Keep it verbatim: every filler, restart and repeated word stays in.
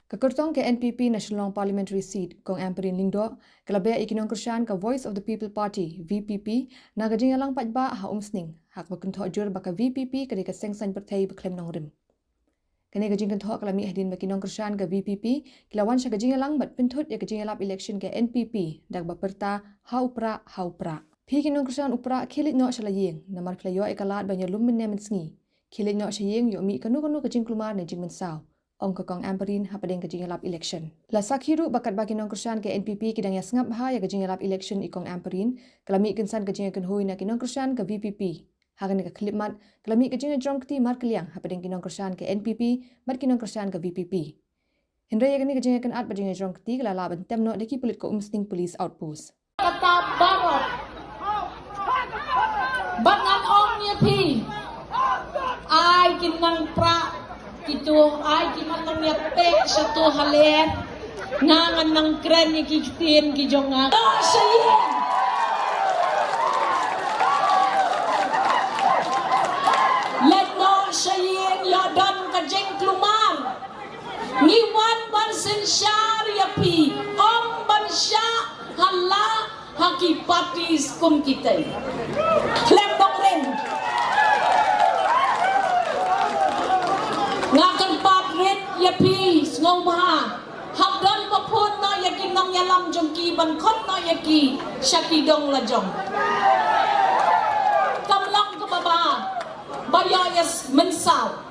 Ka kyrtong ka N P P na Shillong Parliamentary Seat, Kong Ampareen Lyngdoh, ka la beh ïa ki nongkyrshan ka Voice of the People Party, V P P, na ka jingïalang paidbah ha Umsning, ha kaba kynthoh jur ba ka V P P ka dei ka seng saiñ pyrthei ba khlem nongrim. Kane ka jingkynthoh ka la mih hadien ba ki nongkyrshan ka V P P ki la wan sha ka jingïalang bad pynthut ïa ka jingïalap election ka N P P da kaba pyrta ha u prah, ha u prah. Phi ki nongkyrshan u prah, khie leit noh sha la ïing, namar phi la ïoh ïa ka lad ban ïalum mynne mynsngi. Khie leit noh sha ïing, ïoh mih kano kano ka jingkulmar ne jingmynsaw, ong ka Kong Ampareen hapdeng ka jingïalap election. La sakhi ruh ba katba ki nongkyrshan ka N P P ki dang ïasngap bha ïa ka jingïalap election i Kong Ampareen, ka la mih kynsan ka jingïakynhoi na ki nongkyrshan ka V P P. Ha kane ka khyllipmat, ka la mih ka jingïajrong kti markylliang hapdeng ki nongkyrshan ka N P P bad ki nongkyrshan ka V P P. Hynrei ïa kane ka jingïakynad bad jingïajrong kti ka la lah ban tem noh da ki pulit ka Umsning Police Outpost. Kata baroh. Bad ngan ong ïa phi. Ai kin nang prah kito, ai kin nang ïa pek sha to ha lyer. Nga ngan nang kren ïa ki ktien ki jong nga. Noh sha ïing. Leit noh sha ïing, ïoh don ka jingkulmar. Ngi wan ban synshar ïa phi, ym ban shah ha la ha ki parties kum kitei. Khlem nongrim. Nga kyrpad rit ïa phi sngewbha. Hap don ba phone noh ïa ki nongïalam jong ki ban khot noh ïa ki sha ki dong la jong. Kam long kaba bha ba ïoh ïa mynsaw.